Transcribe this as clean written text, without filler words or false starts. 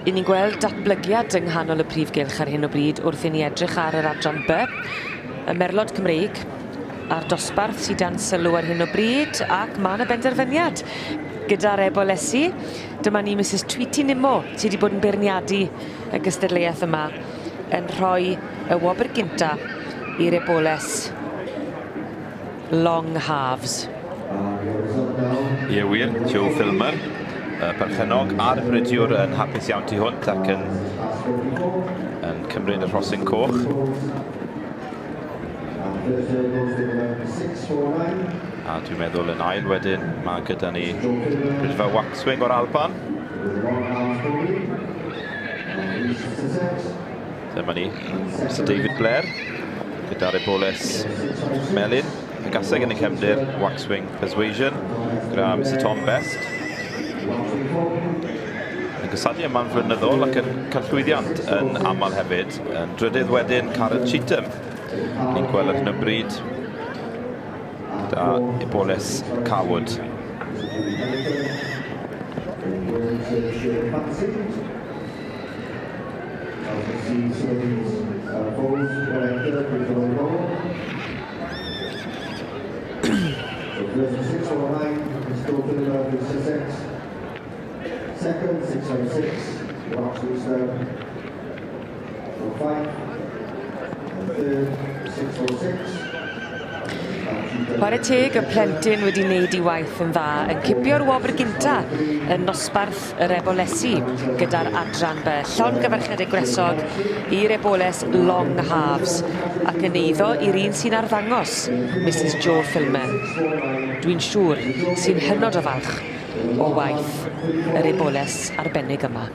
I ni'n gweld datblygiad yng nghanol y prif gylch ar hyn o bryd wrth i ni edrych ar yr adran B, y Merlod Cymreig a'r dosbarth sydd dan sylw ar hyn o bryd, ac mae yna benderfyniad gyda'r ebolesi. Dyma ni Mrs Tweety Nimmo sydd wedi bod yn beirniadu y gystadleuaeth yma yn rhoi y wobr gynta i'r eboles Long Halves. Ie wir, Joe Filmer, y perchennog a'r bridiwr yn hapus iawn tu hwnt ac yn, yn cymryd y rhosyn coch. A dwi'n meddwl yn ail wedyn mae gyda ni Bridfa Waxwing o'r Alban. Dyma ni, Mr David Blair, gyda'r eboles melyn, y gaseg yn y cefndir, Waxwing Persuasion, gyda Mr Tom Best. Yn gysadu yma'n flynyddol ac yn cael llwyddiant yn aml hefyd. Yn drydydd wedyn, Karen Cheatham. Ni'n gweld ar hyn o bryd gyda eboles Carwood. Second, 606, Roxley Five, and third, 646. Chwarae teg y plentyn wedi wneud 'i waith yn dda, yn cipio'r wobr gynta yn nosbarth yr ebolesi gyda'r adran B. Llongyfarchiadau gwresog i'r eboles Long Halves ac yn eiddo i'r un sy'n arddangos, Misus Jo Filmer. Dwi'n siŵr sy'n hynod o falch o waith yr eboles arbennig yma.